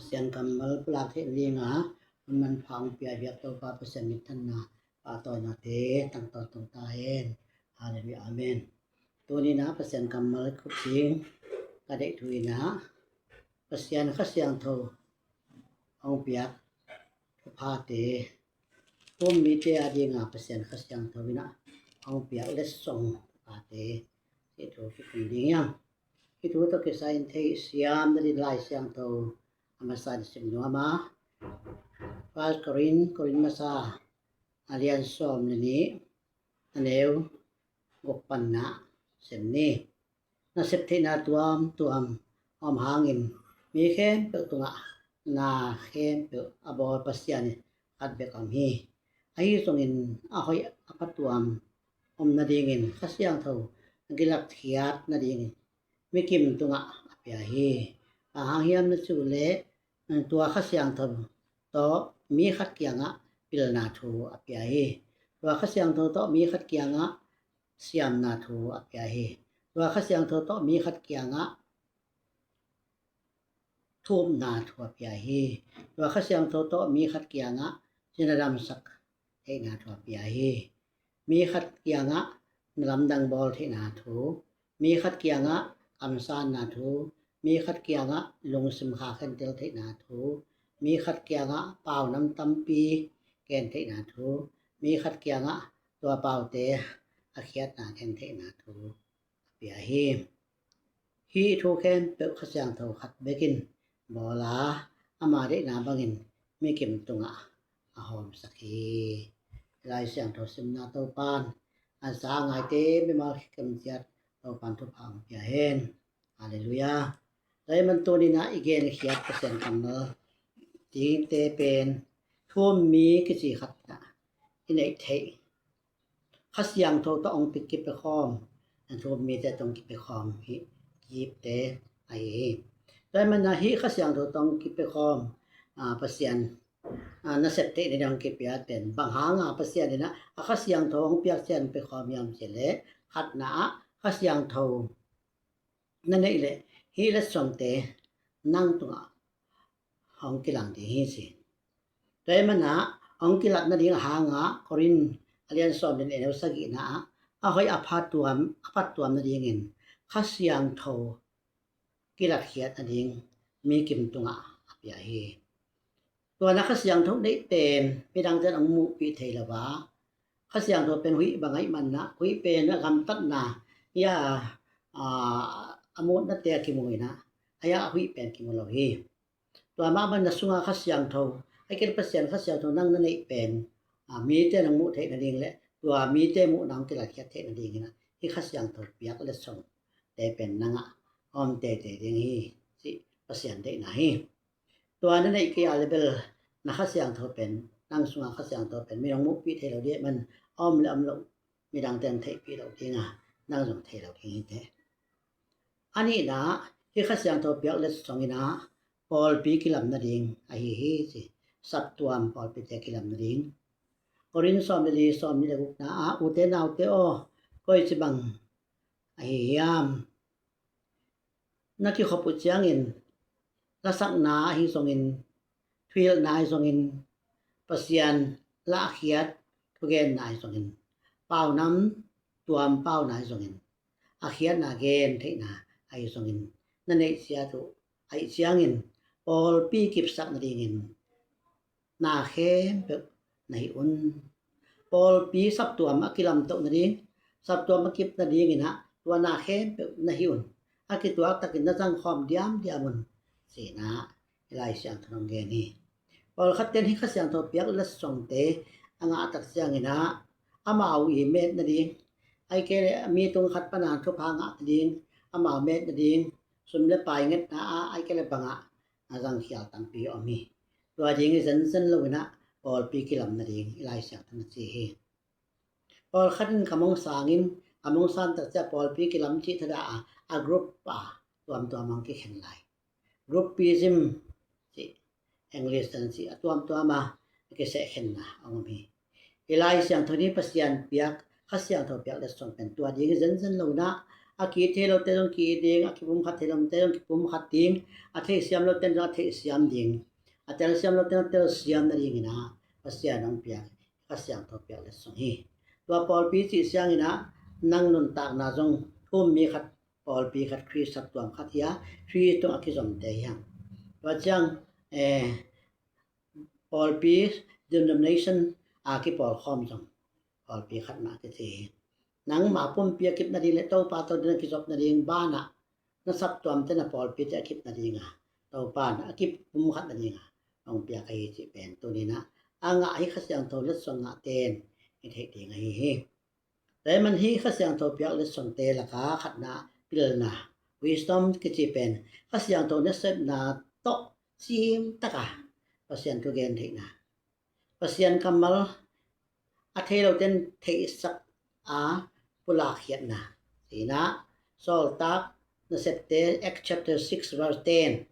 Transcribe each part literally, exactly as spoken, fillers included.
Pasian kammal pulak theih nadinga hun manpha hong pia biak Topa Pasian mitthanna pahtawinate tangtawn tong ta hen. Halleluiah, amen. Tuni-in ah Pasian kammal khupsing ka deih thu-in ah Pasian Kha Siangtho hong piak thuphate, thu-um mite adinga Pasian Kha Siangtho in ah hong piak letsong thuphate cih thu kikum ding hi hang. Hih thu tawh kisai-in theihsiam nading Lai Siangtho a masa in sim nuam a, First Korin, Korin masa a lian sawm le nih, a neu guk pan ah sim ni. Nasep theihna tuamtuam a om hangin mi khempeuh tungah na khempeuh a bawl Pasian khat bek a om hi. Ahi zongin a hoih a phatuam om nadingin Kha Siangtho a kilatkhiat nadingin mi kim tungah a pia hi. Bang hang hiam na cih uh leh, tua Kha Siangtho tawh mi khat kiangah pilna thu a pia hi. Tua Kha Siangtho tawh mi khat kiangah siamna thu a pia hi. Tua Kha Siangtho tawh mi khat kiangah thu-umna thu a pia hi. Tua Kha Siangtho tawh mi khat kiangah sin a damsak theihna thu a pia hi. Mi khat kiangah na lamdang bawl theihna thu, mi khat kiangah kamsanna thu, mi khat kiangah lungsim kha khentel theihna thu, mi khat kiangah pau nam tampi gen theihna thu, mi khat kiangah tua paute a khiatna khen theihna thu a pia hi. Hih thu khempeuh Kha Siangtho khat bekin bawl a, ama deihna bangin mi kim tungah a hawmsak hi. Lai Siangtho simna Topan a za ngaite mimal kim ciat Topan thupha hong pia hen. Halleluiah. Tua ahih manin tuni-in ah i genkhiat Pasian kammal dingte pen thu-um mi kici khat ah i neih theih Kha Siangtho tawh hong kipiakhawm, thu-um mite tawh hong kipiakhawm hih kipte ahi hi. Tua ahih manin ah hih Kha Siangtho tawh hong kipiakhawm, a, Pasian, a, nasep theih nading hong kipia pen bang hanga Pasian in ah a Kha Siangtho hong piak ciang piakhawm hiam cih leh, khatna ah Kha Siangtho na neih leh hih letsongte nang tungah hong kilang ding hi ci. Tua ahih manin ah hong kilat nading a hanga Korin a lian sawm le nih, a neu sagihna ah a hoih a phatuam, a phatuam nadingin Kha Siangtho kilatkhiat nading mi kim tungah a pia hi. Tua na Kha Siangtho neih pen midangte in hong muhpih thei lo a, Kha Siangtho pen huih bang ahih manin ah huih pen a gamtatna hi a, a, a mutnate a kimu in ah, a huih pen kimu lo hi. Tua mah bangin na sunga Kha Siangtho, ahih kei leh Pasian Kha Siangtho nang na neih pen, a, mite in hong muh theih nading le tua mite muhna hong kilatkhiat theih nadingin ah hih Kha Siangtho piak letsongte pen nangah a om teitei ding hi cih Pasian deihna hi. Tua na neih kei a leh bel na Kha Siangtho pen, nang sunga Kha Siangtho pen mi in hong muhpih thei lo ding ahih manin a om le om loh midangte in theihpih loh ding a, nang zong thei lo ding hi teh. A nihna ah hih Kha Siangtho piak letsong in ah pawlpi kilam nading ahi hi ci. Saptuam pawlpite kilam nading. Korin sawm le li, sawm nih le gukna ah, ute naute aw, koici bang ahi hiam? Na kikhop uh ciangin lasakna ahi zongin, thuhilhna ahi zongin, Pasian lahkhiat thugenna ahi zongin, pau nam tuam pauna ahi zongin, a khiatna gen theihna ahi zongin na neih ciat uh ahih ciangin pawlpi kipsak nadingin na khempeuh na hih un. Pawlpi saptuam a kilamtoh nading, saptuam a kip nadingin ah tua na khempeuh na hih un. A kituak takin na zangkhawm diamdiam un, ci-in ah hih Lai Siangtho in hong gen hi. Pawlkhatte in hih Kha Siangtho piak letsongte a ngah tak ciangin ah amau i met nading, ahih kei leh mi tung khat pana thupha ngah nading, amau met nading, sum le pai ngetna ah, ahih kei leh bangah a zangkhial tampi a om hi. Tua ding hi zenzen lo in ah pawlpi kilam nading hih Lai Siangtho in a ci hi. Pawlkhat in kam hong sang in, kam hong sang tak ciang pawlpi kilam cih thadah a, a group a tuamtuam hong kikhen lai. Groupism cih English tan cih a tuamtuam a kisehkhenna hong om hi. Hih Lai Siangtho in Pasian piak, Kha Siangtho piak letsong pen tua ding hi zenzen lo in ah, A ki-it thei lote zong ki-it ding, a kipumkhat thei lote zong kipumkhat ding, a theihsiam lote zong a theihsiam ding, a telsiam lote zong telsiam nadingin ah Pasian hong piak Kha Siangtho piak letsong hi. Tua pawlpi cih ciangin ah nang nuntakna zong thu um mi khat, pawlpi khat, Khrist saptuam khat hi a, Khrist tungah kizomte hi hang. Tua ciang eh, pawlpi, denomination a kipawlkhawm zong pawlpi khat mah kici hi. Nangma pumpi a kip nading le Topa tawh ding a kizop nading banah na saptuamte, na pawlpite a kip nading a, Topa in a kipumkhat nading a hong piak ahi cih pen tuni-in ah a ngah hi. Kha Siangtho letsong ngahte in i theih ding ahi hi. Tua ahih manin hih Kha Siangtho piak letsongte lakah khatna, pilna, wisdom kici pen Kha Siangtho nasepna tawh cimtak a Pasian thu gen theihna, Pasian kammal a thei lote in theihsak a pulak khiatna. Cih ah Sawltak Nasepte, Acts chapter six verse ten,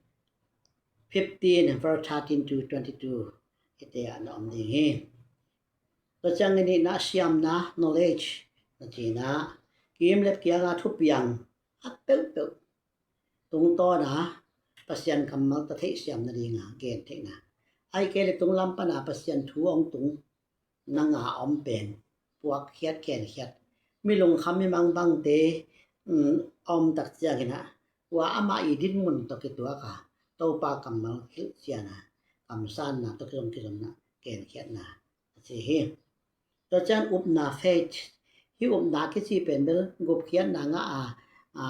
fifteen, verse thirteen to twenty-two, hihte ah na om ding hi. Tua ciangin nihna, siamna, knowledge na cihna, kim le kianga thupiang khat peuhpeuh tungtawn a Pasian kammal tawh theihsiam nading a gen theihna. Ahih kei leh tunglam pan a Pasian thu hong tung nang a om pen puakkhiat, genkhiat, mi lungkham, mi mangbangte a om tak ciangin ah, tua amah i dinmun tawh kituak a Topa kammal hilhcian a kamsanna tawh kizom kizomna, genkhiatna a ci hi. Tua ciang upna, faith, hih upna kici pen bel gupkhiatna ngah a, a,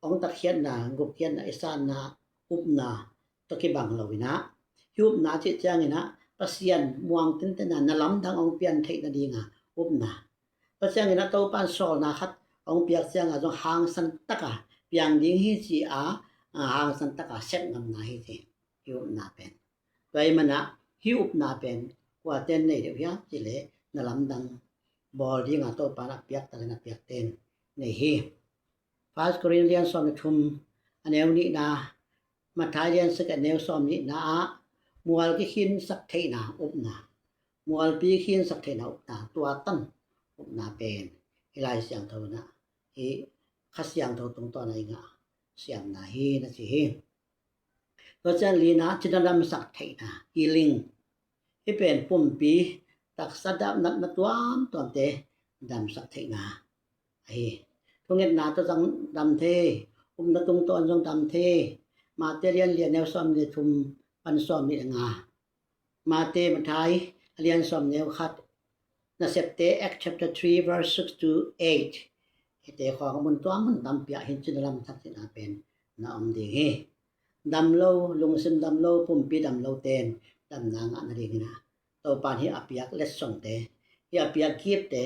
hong tatkhiatna, gupkhiatna i sanna upna tawh kibang lo in ah, hih upna cih ciangin ah Pasian muang tinten a na lamdang hong pian theih nading a upna. Tua ciangin ah Topa in sawlna khat hong piak ciang a zong hangsan tak a piang ding hi ci a, a, hangsan tak a sep ngamna hi ci. Hih upna pen, tua ahih manin ah hih upna pen kuate in nei deuh hiam cih leh na lamdang bawl ding a Topa in a piak tak in a piakte in nei hi. First Corinthians lian sawm le thum, a neu nihna, Matthai lian sagih, a neu sawm nihna ah mual kikhinsak theihna upna, mualpi khinsak theihna upna, tua tan upna pen hih Lai Siangtho in ah, hih Kha Siangtho tungtawn a i ngah siamna hi na ci hi. Tua ciang lina, cina damsak theihna, healing. Hih pen pumpi taksa dam, natna tuamtuamte damsak theihna ahi. Thungetna tawh zong dam thei, upna tungtawn zong dam thei. Mate lian li, a neu sawm le thum pan sawm le nga. Mate, Matthai a lian sawm, neu khat. Nasepte, Acts chapter three verse six to eight. Hihte khawng a mun tuam mun tampi ah hin cina damsak theihna pen na om ding hi. Dam lo, lungsim dam lo, pumpi dam lote in damna ngah nadingin ah Topa in hih a piak letsongte, hih a piak giftte,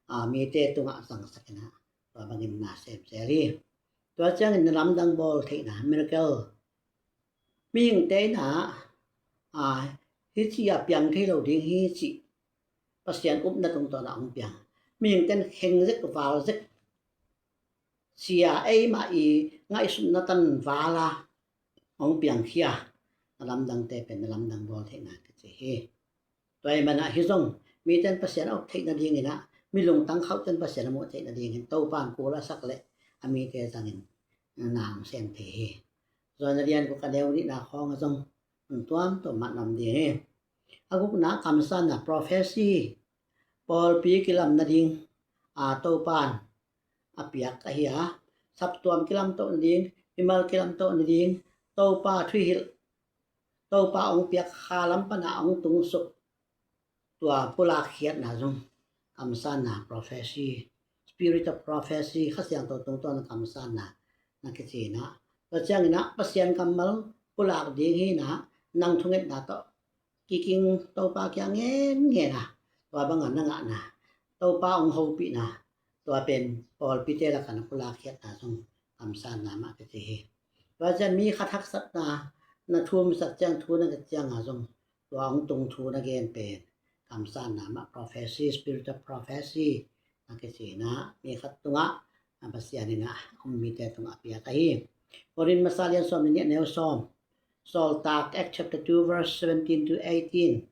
a, mite tungah zangsak in ah tua bangin na semsel hi. Tua ciangin na lamdang bawl theihna, miracle. Mihingte in ah, a, hih ci a piang thei lo ding hi cih Pasian upna tungtawn a hong piang. Mihingte in kheng zek, val zek, sia, eimah i ngaihsutna tan val a hong piangkhia na lamdangte pen na lamdang bawl theihna kici hi. Tua ahih manin ah hih zong mite in Pasian a up theih nadingin ah, mi lungtang khauhte in Pasian a muh theih nadingin Topa in kul a sak leh a mite zangin na hong sem thei hi. Johan a lian guk, a neu nihna khawng ah zong mun tuamtuam mah na om ding hi. A gukna, kamsanna, prophecy. Pawlpi kilam nading a Topa in a piak ahi a, saptuam kilamtoh nading, mimal kilamtoh nading, Topa thuhilh, Topa hong piak, kha lam pan a hong tungsuk, tua pulak khiatna zong kamsanna, prophecy, spirit of prophecy, Kha Siangtho tungtawn a kamsanna na kici in ah, tua ciangin ah Pasian kammal pulak ding hi in ah, nang thungetna tawh kiking, Topa kiang ngenngen a, tua bang a na ngahna, Topa hong hopihna, tua pen pawlpite lakah na pulak khiatna zong kamsanna mah kici hi. Tua ciang mi khat haksatna na thumsak ciang, thu na nget ciang a zong tua hong tung thu na gen pen kamsanna mah, prophecy, spirit of prophecy na kici in ah, mi khat tungah, a, Pasian in ah a um mite tungah a piak ahi. Korin masa lian sawm le nih, a neu sawm, Sawltak, Acts chapter two verse seventeen to eighteen.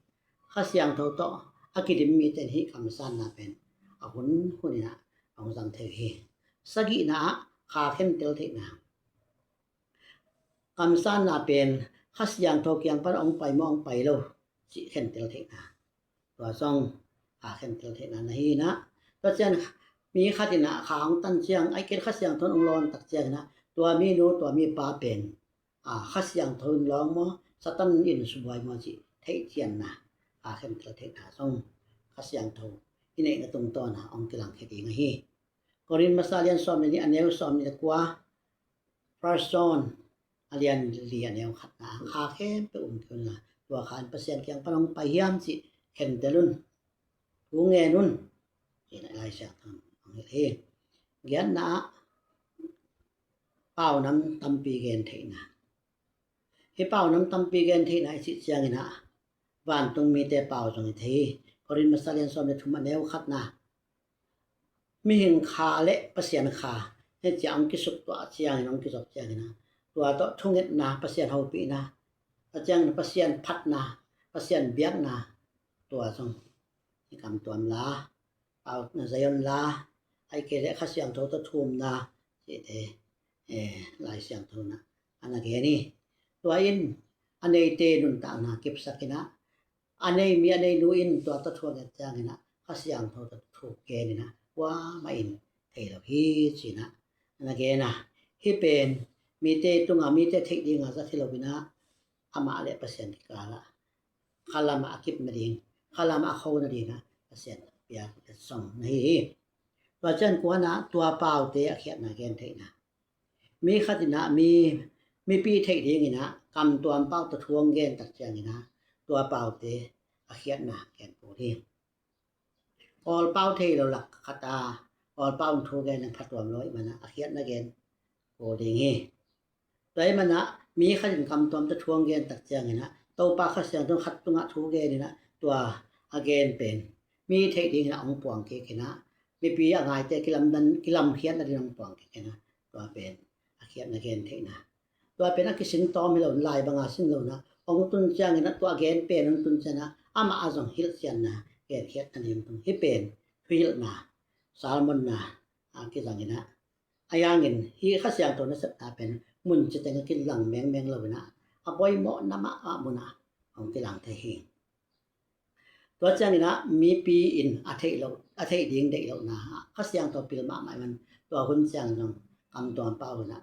Kha Siangtho tawh a kidim mite in hih kamsanna pen a hun hun in ah hong zang thei uh hi. Sagihna ah kha khentel theihna. Kamsanna pen Kha Siangtho kiang pan hong pai maw hong pai lo cih khentel theihna. Tua zong kha khentel theihna na hi in ah, tua ciang mi khat in ah kha hong tan ciang, ai kei Kha Siangtho in hong lawn tak ciang in ah, tua mi nu tua mi pa pen a, Kha Siangtho in lawng maw, Satan in subuai maw cih theih cianna, kha khentel theihna zong Kha Siangtho i neihna tungtawn a hong kilangkhia ding ahi. Korin masa lian sawm le nih a neu sawm nih le kua, First John a lian li a neu khatna, kha khempeuh um kei un la, tua kha in Pasian kiang pan hong pai hiam cih khentel un, thu ngen un, cih na Lai Siangtho in hong hilh hi. Giatna ah, pau nam tampi gen theihna. Hih pau nam tampi gen theihna i cih ciangin ah, vantung mite pau zong i thei hi. Korin masa lian sawm le thum a neu khatna, mihing kha le Pasian kha, hih ciang hong kisuk tuah ciangin, hong kizop ciangin ah, tua tawh thungetna, Pasian hopihna, a ciangin Pasian phatna, Pasian biakna, tua zong i kamtuam la, pau na Zion la, ai kei le Kha Siangtho tawh thumna, cihte, eh, Lai Siangtho na a na gen hi. Tua in a neite nuntakna kipsak in ah, a nei mi a nei nu in tua tawh thu a nget ciangin ah, Kha Siangtho tawh thu gen in ah, kuamah in thei lo hi ci in ah a na gen a. Hih pen mite tunga mite theih dinga zat hi lo in ah, amah le Pasian kikal ah khalam ah a kip nading, khalam ah a kho nading ah Pasian piak letsong na hi hi. Tua ciang kuana tua paute a khiatna gen theihna. Mi khat in ah mi, mipi theih dingin ah kamtuam pau tawh thu hong gen tak ciangin ah, tua paute a khiatna gen kul hi. Kawlpau thei lo lak khat a, Kawlpau in thu gen in phatuam lo ahih man ah a khiatna gen kul ding hi. Tua ahih man ah mi khat in kamtuam tawh thu hong gen tak ciangin ah, Topa Kha Siangtho in khat tungah thu gen in ah, tua a gen pen mi theih dingin ah hong puang kik in ah, mipi a ngaite kilamdan, kilamkhiat nading hong puang kik in ah, tua pen a khiatna gen theihna. Tua pen a kising tawm hi lo, lai banga sing lo in ah, hong tun ciangin ah, tua gen pen hong tun ciangin ah, amah a zong hilhcianna, genkhiat nading hong tun. Hih pen thuhilhna, sermon na a kizang in ah, a yangin hih Kha Siangtho nasepna pen mun citeng a kilang mengmeng lo in ah, a poimawhna mahmah mun ah hong kilang thei hi. Tua ciangin ah mipi in a theih loh, a theih ding deih lohna ah Kha Siangtho pil mahmah ahih man, tua hun ciang zong kamtuam pau in ah,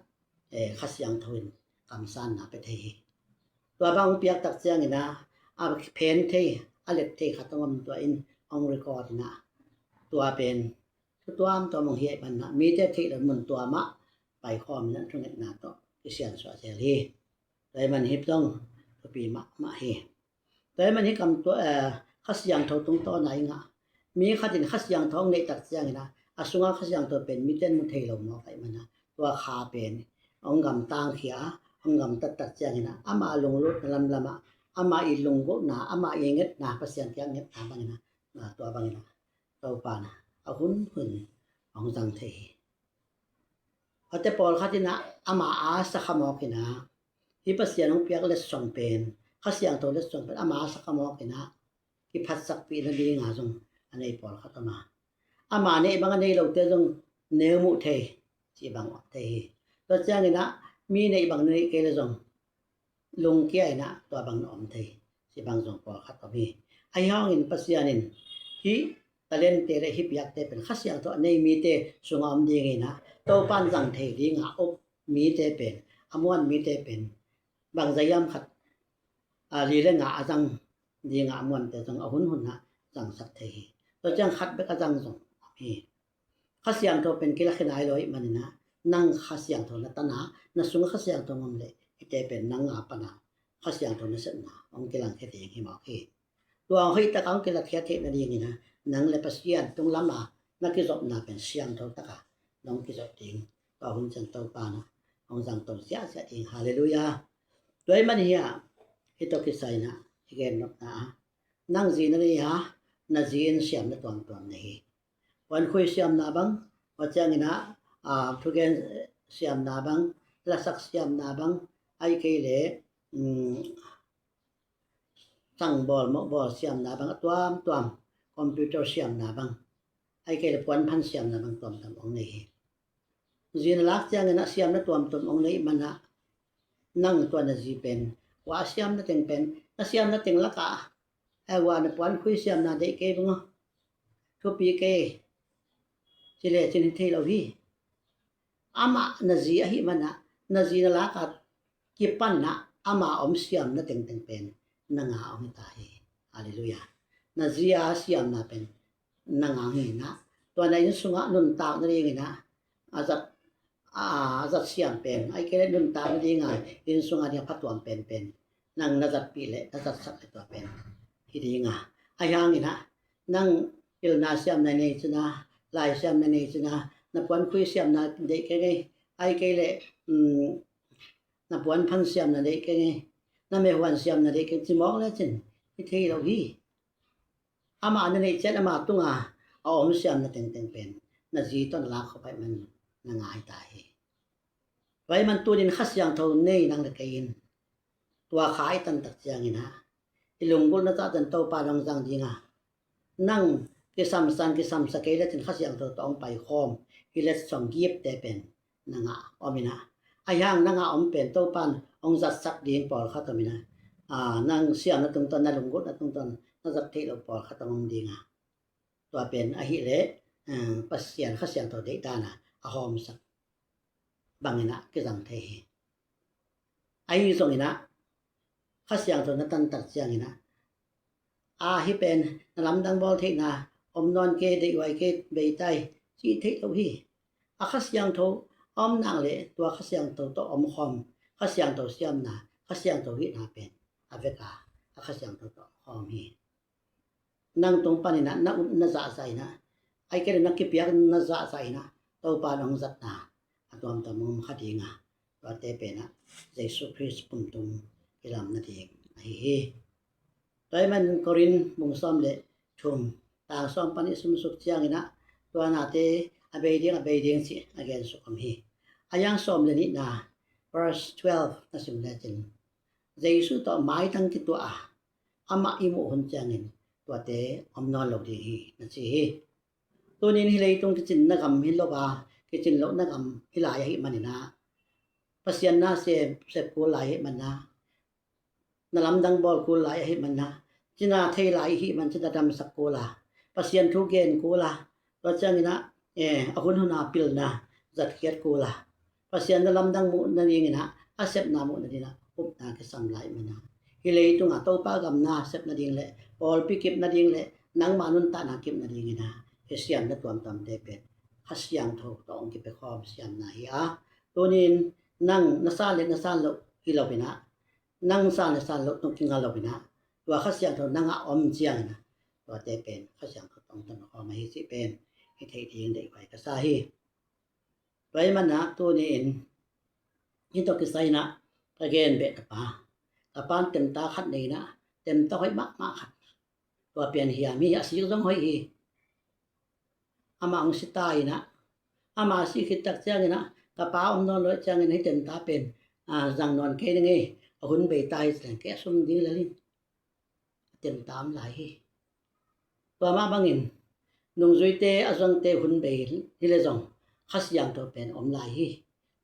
eh, Kha Siangtho in kamsanna pia thei hi. Tua bang piak tak ciangin ah, a phen thei, a let thei khat hong om, tua in hong record in ah, tua pen thu tuamtuam hong hi ahih man ah, mite theih loh mun tuam ah paikhawm in ah thungetna tawh kisiansuah zel hi. Tua ahih man hih zong thupi mahmah hi. Tua ahih man hih kam tua, eh, Kha Siangtho tungtawn a i ngah. Mi khat in Kha Siangtho hong neih tak ciangin ah, a sungah Kha Siangtho pen mite in mu thei lo mawk ahih man ah, tua kha pen hong gamtangkhia, hong gamtat tak ciangin ah, ama lunglutna lamlam ah, ama i lunggulhna, ama i ngetna, Pasian kiang ngetna bangin ah, tua bangin ah Topa in ah a hunhun hong zang thei hi. Tua te pawlkhat in ah ama a sa kha mawk in ah, hih Pasian hong piak letsong pen, Kha Siangtho letsong pen ama a sa kha mawk in ah, kiphatsakpih nadinga zong a nei pawlkhat om a, ama neih bang a nei lote zong neu muh thei, cih bang om thei hi. Tua ciangin ah mi neih bang neih kei le zong lungkia in ah tua bang na om thei, cih bang zong pawlkhat om hi. Ahi hangin Pasian in hih talente le hih piakte pen Kha Siangtho a nei mite sungah om ding in ah, Topa in zang thei dinga op mite pen, a muan mite pen, bangzah hiam khat, a, li le nga a zang dinga a muante zong a hunhun ah zangsak thei hi. Tua ciang khat bek a zang zong om hi. Kha Siangtho pen kilakkhia nai lo ahih manin ah, nang Kha Siangtho na tan a, na sungah Kha Siangtho om leh, hihte pen nang a pan a Kha Siangtho nasepna hong kilangkhia ding hi mawk hi. Tua hoih taka hong kilakkhia theih nadingin ah, nang le Pasian tunglam a na kizopna pen siangtho taka nong kizop ding, tua hun ciang Topa in ah hong zangto ziahziah ding. Halleluiah. Tua ahih man hi a, hih tawh kisai in ah i gen nopna ah, nang zi na nei a, na zi in siamna tuamtuam nei hi. Puankhui siamna bang, tua ciangin ah, a, thugen siamna bang, lasak siamna bang, ahih kei leh, um, sang bawl, mawh bawl siamna bang a tuamtuam, computer siamna bang, ahih kei leh puanphan siamna bang tuamtuam hong nei hi. Zi na lak ciangin ah siamna tuamtuam hong neih man ah, nang tua na zi pen, kua a siamna teng pen, na siamna teng lakah, eh, kua na puan khui siamna deih kei bang aw, thupi kei, ci lecin hi thei lo hi. Amah na zi ahih man ah, na zi na lak a kipan ah ama om siamna tengteng pen na nga hong hi ta hi. Halleluiah. Na zi a siamna pen na nga hong hi in ah, tua na inn sungah nuntak nadingin ah, a zat, a, a zat siam pen, ahih kei leh nuntak nading a inn sungah ding a phatuam penpen nang na zatpih leh na zatsak leh tua pen hi ding a, ahi hangin ah nang pilna siamna nei cin ah, lai siamna nei cin ah, na puan khui siamna deih keng ei, ahih kei leh, um, na puan phan siamna deih keng ei, na mehuan siamna deih keng ci mawk lecin hi thei lo hi. Amah na neih ciat ama tunga a om siamna tengteng pen na zi tawh na lak khop ahih man na nga hi ta hi. Tua ahih man tunin Kha Siangtho nei nang le kei in, tua kha i tan tak ciangin ah, i lunggulhna zahtan Topa in hong zang ding a, nang kisamsan kisamsa kei lecin Kha Siangtho tawh hong paikhawm, hih letsong gipte pen na ngah om in ah, ahi hang na ngah om pen Topa in hong zatsak ding pawlkhat om in ah, a, nang siamna tungtawn, na lunggulhna tungtawn na zat theih loh pawlkhat hong om ding a, tua pen ahih leh, a, Pasian Kha Siangtho deihdan a a hawmsak bangin ah kizang thei hi. Ahi zongin ah Kha Siangtho na tan tak ciangin ah, a, hih pen na lamdang bawl theihna om nawn kei, deihhuai kei, bei ta hi, cih theih loh hi. A Kha Siangtho a om nak leh tua Kha Siangtho tawh omkhawm, Kha Siangtho siamna, Kha Siangtho hihna pen a vek a, a Kha Siangtho tawh omkhawm hi. Nang tung panin ah na upna zahzah in ah, ahih kei leh na kipiakna zahzah in ah Topa in hong zatna a tuamtuam hong om kha ding a, tuate pen ah Jesu Khrist pumtung kilam nading ahi hi. Tua ahih man Korin bung sawm le thum, tang sawm pan i simsuk ciangin ah, tua nate a bei ding, a bei ding cih a gensuk om hi. A yang sawm le nihna, verse twelve na sim lecin, Jesu tawh maitang kituah a, amah i muh hun ciangin tuate om nawn lo ding hi, na ci hi. Tunin hih leitung kicinna gam hi lo a, kicin lohna gam hi lai ahih manin ah, Pasian na sep, sep kul lai ahih manin ah, na lamdang bawl kul lai ahih manin ah, cina thei lai ahih man cina damsak kul a, Pasian thu gen kul a, tua ciangin ah, eh, a hun hun a pilna zatkhiat kul a, Pasian na lamdang muh nadingin ah, a sepna muh nadingin ah upna kisam lai ahih manin ah, hih leitungah Topa gam na sep nading le, pawlpi kip nading le, nangma nuntakna kip nadingin ah, hih siamna tuamtuamte pen Kha Siangtho tawh hong kipia khawm siamna hi a, tunin nang na san le na san loh hi lo in ah, nang san le san loh tawh kinga lo in ah, tua Kha Siangtho nang a om ciangin ah, tuate pen Kha Siangtho tawh hong tan khawm ahi cih pen hi thei ding deihhuai ka sa hi. Tua ahih man ah tuni-in hih tawh kisai in ah ka gen beh ka pa, ka pa'n temta khat nei in ah, temta hoih mahmah khat, tua pen hiam hi, a sik zong hoih hi. Amah hong si ta in ah, amah a sih khit tak ciangin ah, ka pa om nawn lo ciangin hih temta pen, a, zang nawn kei ning ei, a hun bei ta hi ci leng kei a sum ding lel in, a temta om lai hi. Tua mah bangin nungzuite a zuangte hun bei hi le zong Kha Siangtho pen om lai hi.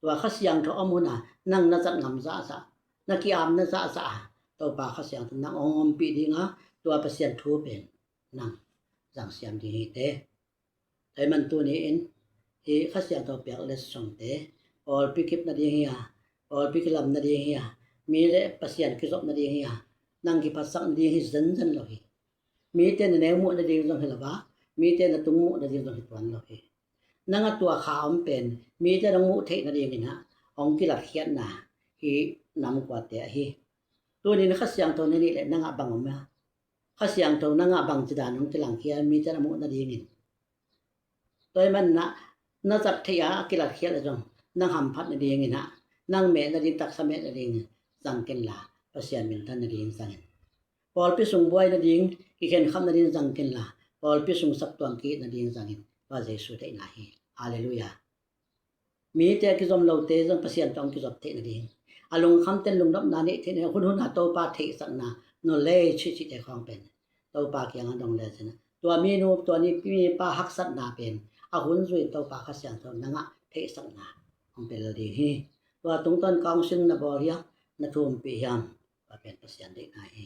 Tua Kha Siangtho om hun a nang na zat ngam zahzah, na ki-apna zahzah a, Topa Kha Siangtho nang hong ompih ding a, tua Pasian thu pen nang zang siam ding hi te. Tua ahih man tuni-in hih Kha Siangtho piak letsongte, pawlpi kip nading hi a, pawlpi kilam nading hi a, mi le Pasian kizop nading hi a, nang kiphatsak nading hi zenzen lo hi. Mite na neu muh nading zong hi lo a, mite na tung muh nading zong hi tuan lo hi. Nang a tua kha om pen mite nong muh theih nadingin ah hong kilatkhiatna hih nam kuate ahi. Tunin Kha Siangtho na neih leh nang ah bang om a, Kha Siangtho nang ah bangci dan hong kilangkhia mite na muh nadingin. Tua ahih manin ah na zat theih a, a kilatkhiat leh zong nang hamphat nadingin ah, nang meh nading, taksa meh nadingin zang ken la, Pasian minthan nading zang in. Pawlpi sung buai nading, kikhenkham nading zang ken la, pawlpi sung saptuam ki-it nading zang in. Tua Jesu theihna hi. Halleluiah. Mite a kizom lote zong Pasian tawh hong kizop theih nading, a lungkhamte in lungdamna neih theih nading, hun hun a Topa theihsakna, knowledge cihte khawng pen Topa kiangah dong lecin ah, tua minu, tua ni, mipa haksatna pen a hun zui in Topa Kha Siangtho nang ah theihsakna pel ding hi. Tua tungtawn council na bawl hiam, na thumpih hiam, tua pen Pasian deihna hi.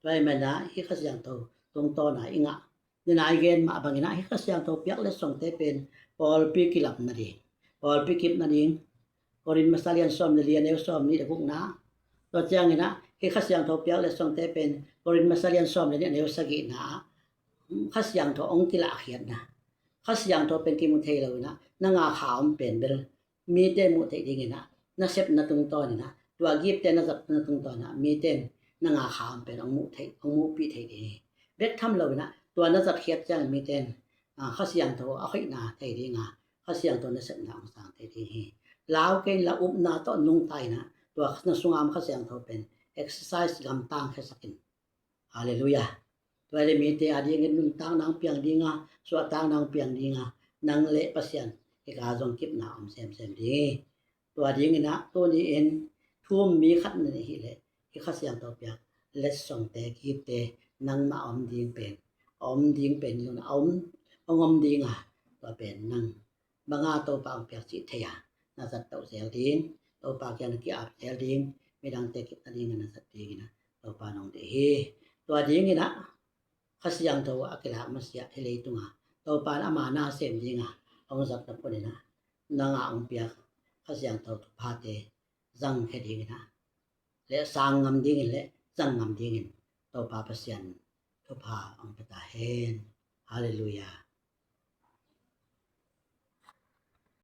Tua hi manin ah hih Kha Siangtho tungtawn ah i ngah, nidang i gen mah bangin ah hih Kha Siangtho piak letsongte pen pawlpi kilam nading, pawlpi kip nading, Korin masa lian sawm le li, a neu sawm nih le gukna. Tua ciangin ah hih Kha Siangtho piak letsongte pen Korin masa lian sawm le nih, a neu sagihna ah Kha Siangtho hong kilahkhiatna. Kha Siangtho pen kimu thei lo in ah nang a kha om pen bel mite muh theih dingin ah, na sepna tungtawn in ah, tua giftte na zatna tungtawn ah mite in nang a kha om pen hong muh theih, hong muhpih theih ding hi. Bek tham lo in ah tua na zatkhiat ciangin mite in, ah, Kha Siangtho a hoihna thei ding a, Kha Siangtho nasepna hong sang thei ding hi. Lau kei in la, upna tawh nungta in ah, tua na sunga om Kha Siangtho pen exercise gamtang khiasak in. Halleluiah. Tua hi leh mite a dingin nuntakna hong piang ding a, suahtakna hong piang ding a, nang le Pasian kikal zong kipna om semsem ding hi. Tua dingin ah tuni in thu um mi khat na neih hi leh, hih Kha Siangtho piak letsongte, giftte nangmah a om ding pen, a om ding pen zong a om, hong om ding a, tua pen nang banga Topa hong piak cih thei a, na zat toh zel ding, Topa kiang na ki-ap zel ding, midangte kip nading a na zat dingin ah Topa in hong deih hi. Tua dingin ah Kha Siangtho a kilak masiah hih leitung a Topa in ama na sem ding a hong zatna panin ah nang a hong piak Kha Siangtho thuphate zangkhia dingin ah, le sang ngam dingin le zang ngam dingin Topa Pasian thupha hong pia ta hen. Halleluiah.